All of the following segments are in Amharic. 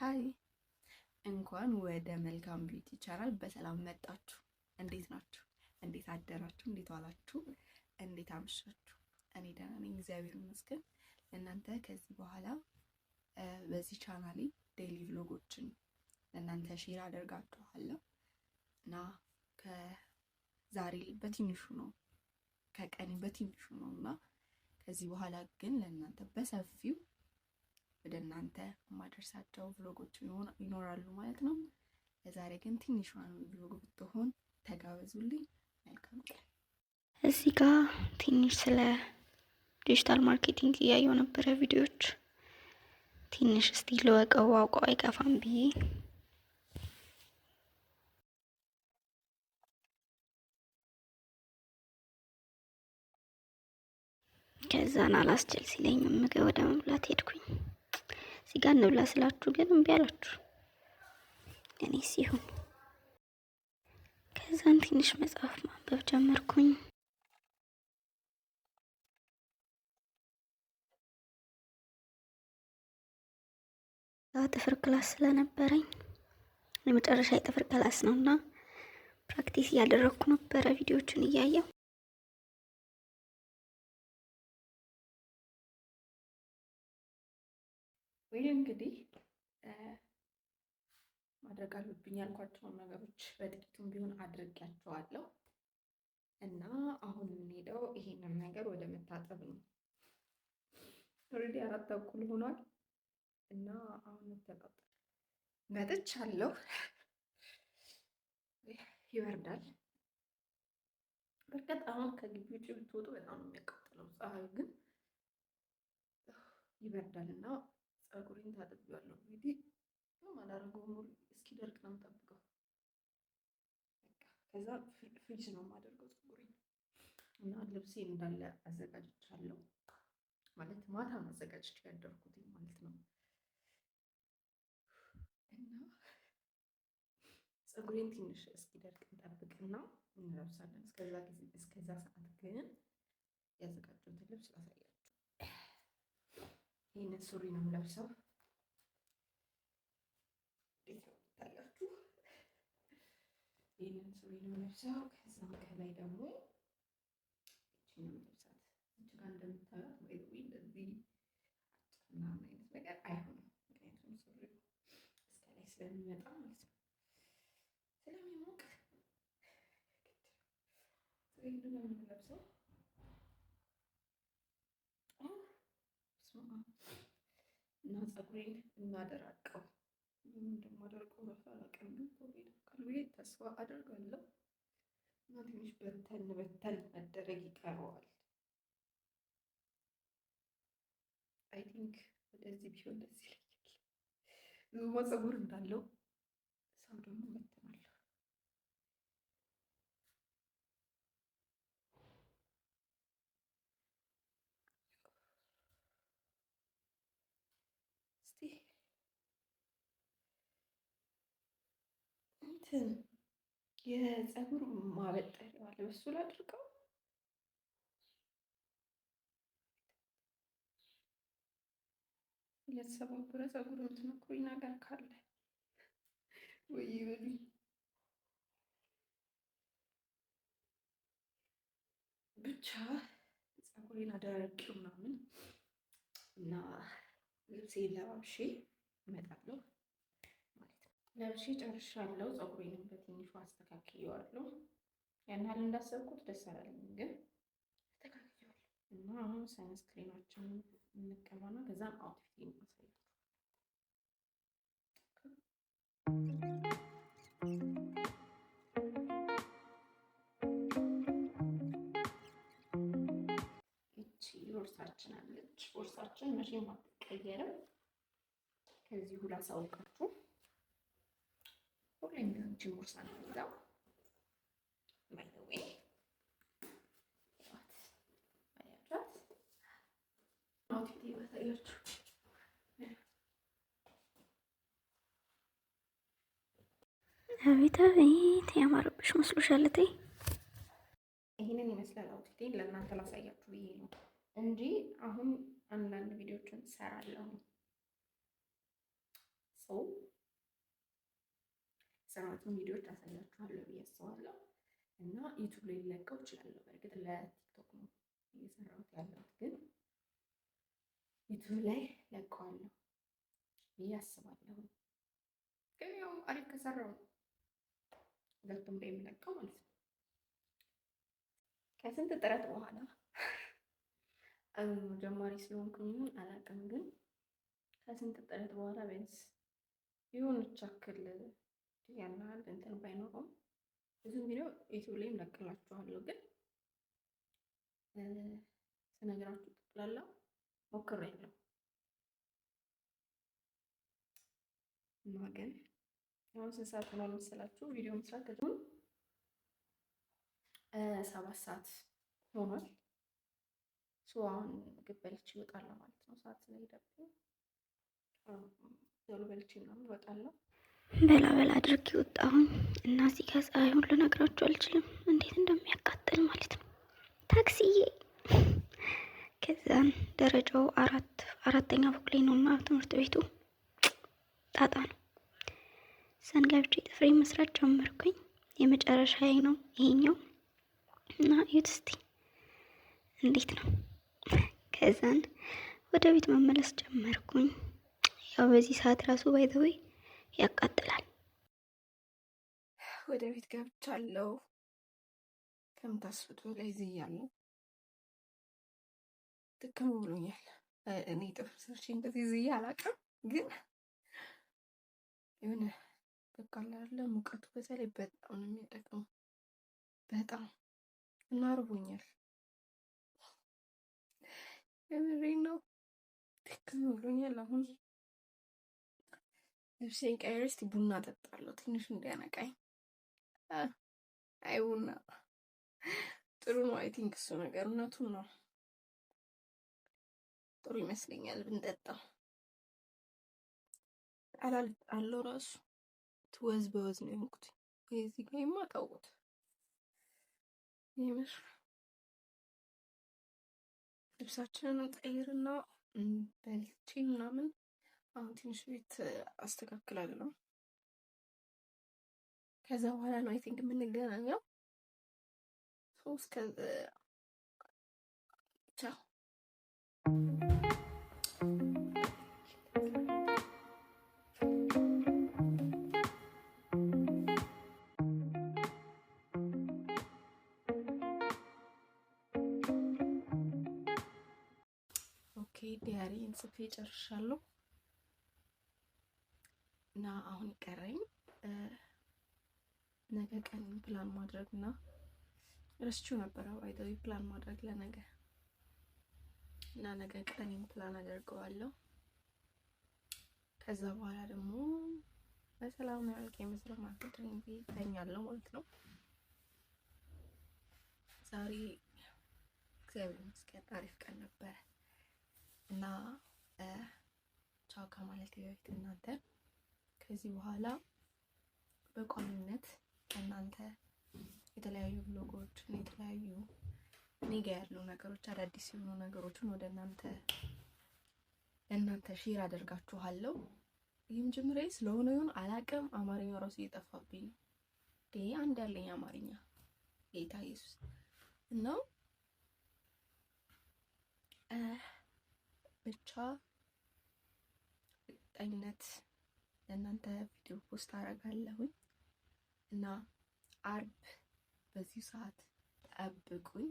Hi፣ እንኳን ወደ መልካም Beauty channel በሰላም መጣችሁ። እንዴት ናችሁ? እንዴት አደራችሁ? እንዴት ዋላችሁ? እንዴት አመሻችሁ? እኔ ደህና ነኝ፣ እግዚአብሔር ይመስገን። ለእናንተ ከዚህ በኋላ በዚህ ቻናሌ daily vlog ኦችን ለእናንተ share አደርጋችኋለሁ እና ከዛሬ በትንሹ ነው፣ ከቀኔ በትንሹ ነው እና ከዚህ በኋላ ግን ለእናንተ በሰፊው ወደ እናንተ የማደርሳቸው vlog ኦች ይኖራሉ ማለት ነው። ለዛሬ ግን ትንሿን vlog ብትሆን ተጋበዙልኝ። መልካም ቀን። እዚህ ጋ ትንሽ ስለ digital marketing እያየው ነበረ ቪዲዮዎች። ትንሽ እስቲ ልወቀው፣ አውቀው አይከፋም ብዬ። ከዛን አላስችል ሲለኝ ምግብ ወደ መብላት ሄድኩኝ። እዚህ ጋር እንብላ ስላችሁ ግን እምቢ አላችሁ። እኔ ሲሆን ከዛን ትንሽ መጽሐፍ ማንበብ ጀመርኩኝ። ጥፍር class ስለነበረኝ፣ የመጨረሻ የጥፍር class ነው እና practice እያደረግኩ ነበረ ቪዲዮዎችን እያየው። ወይ እንግዲህ ማድረግ አለብኝ ያልኳቸውን ነገሮች በጥቂቱም ቢሆን አድርጊያቸዋለሁ እና አሁን የምንሄደው ይሄንን ነገር ወደ መታጠብ ነው። Already 4:30 ሆኗል እና አሁን መተጣጠብ መጥቻለሁ። ይበርዳል። በእርግጥ አሁን ከግቢ ውጭ ብትወጡ በጣም ነው የሚያቃጥለው ፀሐዩ፣ ግን ይበርዳል እና ፀጉሬን ታጥቤዋለሁ። እንግዲህ ምንም አላደርገውም፣ እስኪደርቅ ነው የምጠብቀው። ከዛ ፍሪጅ ነው የማደርገው ፀጉሬን እና ልብሴ እንዳለ አዘጋጅቻለሁ። ማለት ማታ አዘጋጅቼ ያደርኩት ማለት ነው። እና ፀጉሬን ትንሽ እስኪደርቅ እንጠብቅና እንለብሳለን። እስከዛ ጊዜ፣ እስከዛ ሰዓት ግን ያዘጋጀሁትን ልብስ ላሳያችሁ። ይህንን ሱሪ ነው የምለብሰው። እንዴት ነው የሚታያችሁ? ይህንን ሱሪ ነው የምለብሰው። ከዛም ከላይ ደግሞ ይቺን ነው የምለብሳት። እዚህ ጋር እንደምታዩት ወይ ወይ እንደዚህ አጭር ምናምን አይነት ነገር አይሆንም። ምክንያቱም ሱሪ እስከ ላይ ስለሚመጣ ማለት ነው፣ ስለሚሞቅ ይህንን ነው የምንለብሰው። እና ፀጉሬን እናደራቀው፣ ምን እንደማደርገው እራሱ አላውቅም፣ ግን ቶሎ ይደርቃል ብዬ ተስፋ አደርጋለሁ። እና ትንሽ በተን በተን መደረግ ይቀረዋል። I think ወደዚህ ቢሆን ደስ ይለኛል። ዙማ ፀጉር እንዳለው ሰው ደግሞ በትናለሁ። እስቲ እንትን የፀጉር ማበጠሪያ አለ፣ በሱ ላድርገው። የተሰባበረ ፀጉር የምትመክሩኝ ነገር ካለ ወይ በሉኝ። ብቻ ፀጉሬን አደራርቄው ምናምን እና ልብሴን ለባብሼ እመጣለሁ ማለት ነው። ለብሼ ጨርሻለሁ። ፀጉሬንም በትንሹ አስተካክየዋለሁ። ያን ያህል እንዳሰብኩት ደስ አላለኝም፣ ግን አስተካክየዋለሁ እና አሁን sunscreen ኣችንን እንቀባና ከዛም outfit ማሳያችሁ። ይቺ ቦርሳችን አለች። ቦርሳችን መቼም አትቀየርም። ከዚሁ ላሳውቃችሁ፣ ሁሌም ቢሆን ይቺን ቦርሳ ነው የምይዘው። By the way አያችኋት? Outfit ባሳያችሁ። አቤት አቤት፣ ያማረብሽ መስሎሻል እቴ። ይህንን ይመስላል outfit ኤን። ለእናንተ ላሳያችሁ ብዬ ነው እንጂ አሁን አንዳንድ ቪዲዮችን እሰራለሁ። So የሰራኋቸውን ቪዲዮዎች አሳያችኋለሁ ብዬ አስባለሁ እና YouTube ላይ ልለቀው እችላለሁ። በእርግጥ ለ TikTok ነው እየሰራሁት ያለሁት፣ ግን YouTube ላይ ለቀዋለሁ ብዬ አስባለሁ። ግን ያው አሪፍ ከሰራው ሁለቱም ላይ የምለቀው ማለት ነው። ከስንት ጥረት በኋላ፣ ጀማሪ ስለሆንኩኝ ይሁን አላውቅም፣ ግን ከስንት ጥረት በኋላ ቢያንስ የሆነች ያክል ያን ያህል እንትን ባይኖረውም ብዙ ቪዲዮ YouTube ላይም ለቅላችኋለሁ። ግን ስነግራችሁ ጠቅላላ ሞክሬያለሁ እና ግን አሁን ስንት ሰዓት ሆኗል መሰላችሁ? ቪዲዮ መስራት ከጀመርን 7 ሰዓት ሆኗል። So አሁን ምግብ በልቼ እወጣለሁ ማለት ነው። ሰዓት ስለሄደብኝ ቶሎ በልቼ ምናምን እወጣለሁ። በላ በላ አድርጌ ወጣሁኝ እና እዚህ ጋር ፀሐዩን ልነግራችሁ አልችልም፣ እንዴት እንደሚያቃጥል ማለት ነው። ታክሲዬ ከዛን ደረጃው አራተኛ ፎቅ ላይ ነው እና ትምህርት ቤቱ ጣጣ ነው። ሰን ገብቼ ጥፍሬ መስራት ጀመርኩኝ። የመጨረሻዬ ነው ይሄኛው እና እዩት እስቲ እንዴት ነው። ከዛን ወደ ቤት መመለስ ጀመርኩኝ። ያው በዚህ ሰዓት ራሱ by the way ያቃጥላል። ወደ ቤት ገብቻለሁ። ከምታስቡት በላይ ዝያለሁ። ድክም ብሎኛል። እኔ ጥፍር ሰርቼ እንደዚህ ዝዬ አላውቅም፣ ግን የሆነ በቃ አለ ሙቀቱ በተለይ በጣም ነው የሚያደክመው። በጣም እና አርቦኛል። የምሬን ነው። ድክም ብሎኛል። አሁን ልብሴን ቀይሬ እስኪ ቡና ጠጣለሁ ትንሽ እንዲያነቃኝ። አይ ቡና ጥሩ ነው። I think እሱ ነገር እውነቱን ነው። ጥሩ ይመስለኛል ብንጠጣው። አላል አለው ራሱ ወዝ በወዝ ነው የሆንኩት። እዚህ ጋር ታውቁት የምር። ልብሳችንን እንቀይርና በልቼ ምናምን አሁን ትንሽ ቤት አስተካክላለሁ። ከዛ በኋላ ነው I think የምንገናኘው። ሶስት ቻው። Okay, diary ን ጽፌ ጨርሻለሁ እና አሁን ይቀረኝ ነገ ቀን ፕላን ማድረግ እና ረስቼው ነበረ by the way ፕላን ማድረግ ለነገ እና ነገ ቀኔን ፕላን አደርገዋለሁ። ከዛ በኋላ ደግሞ በሰላም ነው ያልከኝ በሰላም አሳድረኝ ብዬ እተኛለሁ ማለት ነው። ዛሬ እግዚአብሔር ይመስገን አሪፍ ቀን ነበረ እና ቻው ከማለት በፊት እናንተ ከዚህ በኋላ በቋሚነት እናንተ የተለያዩ vlog ኦችን፣ የተለያዩ እኔ ጋ ያሉ ነገሮች፣ አዳዲስ የሆኑ ነገሮችን ወደ እናንተ ለእናንተ share አደርጋችኋለሁ። ይህም ጅምሬ ስለሆነ ይሁን አላቅም፣ አማርኛው ራሱ እየጠፋብኝ ነው። አንድ ያለኝ አማርኛ ጌታ ኢየሱስ እና ብቻ በቀጣይነት ለእናንተ ቪዲዮ post አደርጋለሁኝ እና አርብ በዚሁ ሰዓት ጠብቁኝ።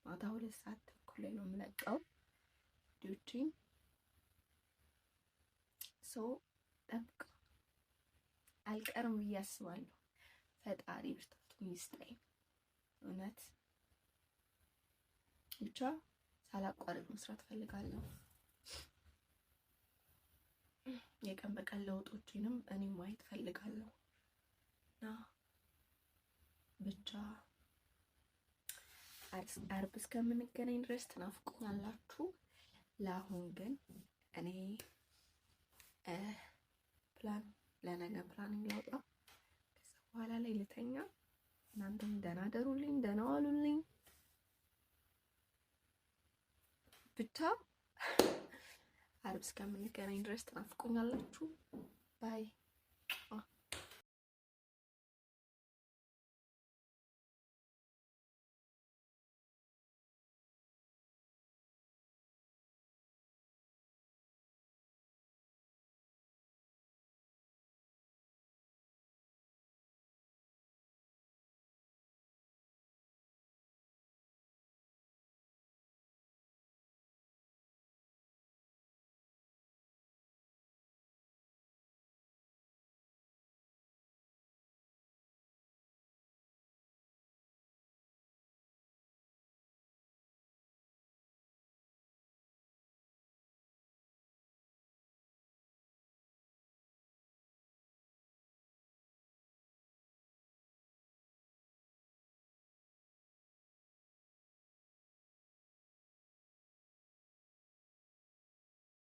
ማታ 2 ሰዓት ተኩል ላይ ነው የምለቀው ቪዲዮችን። So ጠብቁ፣ አልቀርም ብዬ አስባለሁ። ፈጣሪ ብርታቱን ይስጠኝ። እውነት ብቻ ሳላቋርጥ መስራት ፈልጋለሁ። የቀን በቀን ለውጦችንም እኔ ማየት ፈልጋለሁ እና ብቻ አርብ እስከምንገናኝ ድረስ ትናፍቁኛላችሁ። ለአሁን ግን እኔ ፕላን ለነገ ፕላን ላውጣ። ከዛ በኋላ ላይ ልተኛ። እናንተም ደህና ደሩልኝ፣ ደህና ዋሉልኝ። ብቻ አርብ እስከምንገናኝ ድረስ ትናፍቁኛላችሁ። Bye.